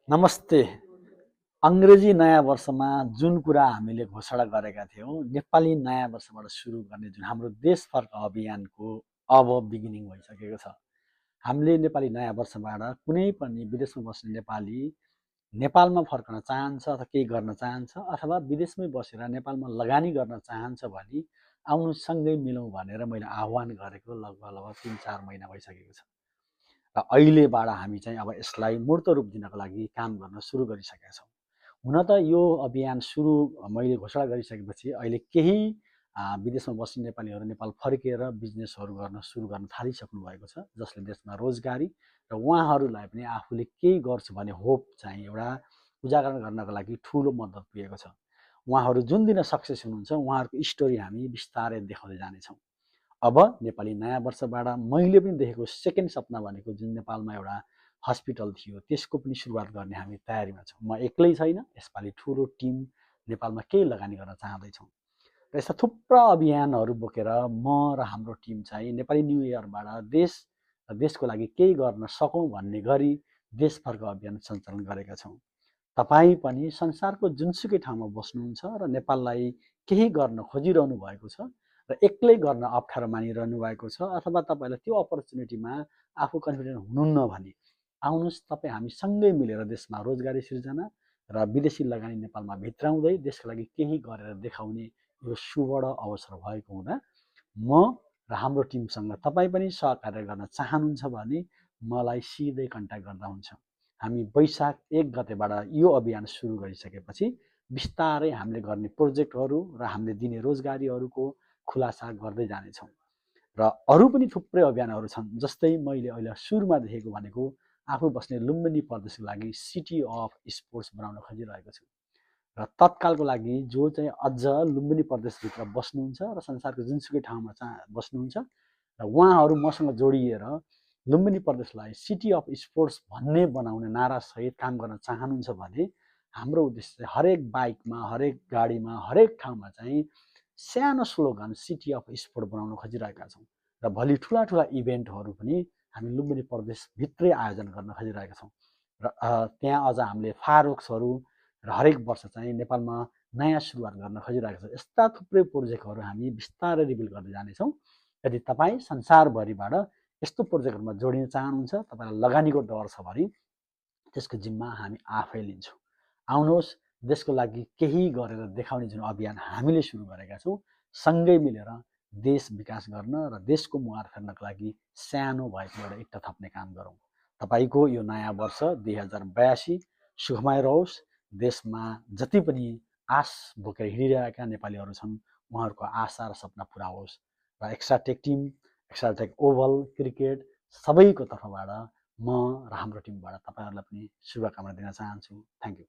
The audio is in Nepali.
नमस्ते। अङ्ग्रेजी नयाँ वर्षमा जुन कुरा हामीले घोषणा गरेका थियौँ, नेपाली नयाँ वर्षबाट सुरु गर्ने जुन हाम्रो देश फर्क अभियानको अब बिगिनिङ भइसकेको छ। हामीले नेपाली नयाँ वर्षबाट कुनै पनि विदेशमा बस्ने नेपाली नेपालमा फर्कन चाहन्छ अथवा केही गर्न चाहन्छ अथवा विदेशमै बसेर नेपालमा लगानी गर्न चाहन्छ भने आउनु सँगै मिलौँ भनेर मैले आह्वान गरेको लगभग 3-4 महिना भइसकेको छ। र अहिलेबाट हामी चाहिँ अब यसलाई मूर्त रूप दिनको लागि काम गर्न सुरु गरिसकेका छौँ। हुन त यो अभियान सुरु मैले घोषणा गरिसकेपछि अहिले केही विदेशमा बस्ने नेपालीहरू नेपाल फर्किएर बिजनेसहरू सुरु गर्न थालिसक्नु भएको छ, जसले देशमा रोजगारी र उहाँहरूलाई पनि आफूले केही गर्छु भन्ने होप चाहिँ एउटा उजागर गर्नको लागि ठुलो मद्दत पुगेको छ। उहाँहरू जुन दिन सक्सेस हुनुहुन्छ उहाँहरूको स्टोरी हामी बिस्तारै देखाउँदै जानेछौँ। अब नेपाली नयाँ वर्षबाट मैले पनि देखेको सेकेन्ड सपना भनेको जुन नेपालमा एउटा हस्पिटल थियो त्यसको पनि सुरुवात गर्ने हामी तयारीमा छौँ। म एक्लै छैन, यसपालि ठुलो टिम नेपालमा केही लगानी गर्न चाहँदैछौँ र यस्ता थुप्रा अभियानहरू बोकेर म र हाम्रो टिम चाहिँ नेपाली न्यु इयरबाट देश र देशको लागि केही गर्न सकौँ भन्ने गरी देश फर्क अभियान सञ्चालन गरेका छौँ। तपाईँ पनि संसारको जुनसुकै ठाउँमा बस्नुहुन्छ र नेपाललाई केही गर्न खोजिरहनु भएको छ र एक्लै गर्न अप्ठ्यारो मानिरहनु भएको छ अथवा तपाईँलाई त्यो अपर्च्युनिटीमा आफू कन्फिडेन्ट हुनुहुन्न भने आउनुहोस्, तपाईँ हामी सँगै मिलेर देशमा रोजगारी सिर्जना र विदेशी लगानी नेपालमा भित्राउँदै देशको लागि केही गरेर देखाउने यो सुवर्ण अवसर भएको हुँदा म र हाम्रो टिमसँग तपाईँ पनि सहकार्य गर्न चाहनुहुन्छ भने मलाई सिधै कन्ट्याक्ट गर्दा हुन्छ। हामी वैशाख 1 गतेबाट यो अभियान सुरु गरिसकेपछि बिस्तारै हामीले गर्ने प्रोजेक्टहरू र हामीले दिने रोजगारीहरूको खुलासा गर्दै जानेछौँ। र अरू पनि थुप्रै अभियानहरू छन्, जस्तै मैले अहिले सुरुमा देखेको भनेको आफू बस्ने लुम्बिनी प्रदेशको लागि सिटी अफ स्पोर्ट्स बनाउन खोजिरहेको छु। र तत्कालको लागि जो चाहिँ अझ लुम्बिनी प्रदेशभित्र बस्नुहुन्छ र संसारको जुनसुकै ठाउँमा बस्नुहुन्छ र उहाँहरू मसँग जोडिएर लुम्बिनी प्रदेशलाई सिटी अफ स्पोर्ट्स भन्ने बनाउने नारासहित काम गर्न चाहनुहुन्छ भने हाम्रो उद्देश्य चाहिँ हरेक बाइकमा, हरेक गाडीमा, हरेक ठाउँमा चाहिँ सानो स्लोगन सिटी अफ स्पोर्ट बनाउन खोजिरहेका छौँ र भोलि ठुला ठुला इभेन्टहरू पनि हामी लुम्बिनी प्रदेशभित्रै आयोजन गर्न खोजिरहेका छौँ। र त्यहाँ अझ हामीले फायरवर्क्सहरू र हरेक वर्ष चाहिँ नेपालमा नयाँ सुरुवात गर्न खोजिरहेका छौँ। यस्ता थुप्रै प्रोजेक्टहरू हामी बिस्तारै रिभिल गर्दै जानेछौँ। यदि तपाईँ संसारभरिबाट यस्तो प्रोजेक्टहरूमा जोडिन चाहनुहुन्छ, तपाईँलाई लगानीको डर छ भने त्यसको जिम्मा हामी आफै लिन्छौँ। आउनुहोस्, देशको लागि केही गरेर देखाउने जुन अभियान हामीले सुरु गरेका छौँ, सँगै मिलेर देश विकास गर्न र देशको मुहार फेर्नको लागि सानो भए पनि एउटा इँटा थप्ने काम गरौँ। तपाईँको यो नयाँ वर्ष 2082 सुखमय रहोस्। देशमा जति पनि आश बोकेर हिँडिरहेका नेपालीहरू छन् उहाँहरूको आशा र सपना पुरा होस्। र Extratech team, Extratech Oval, cricket सबैको तर्फबाट म र हाम्रो टिमबाट तपाईँहरूलाई पनि शुभकामना दिन चाहन्छु। Thank you.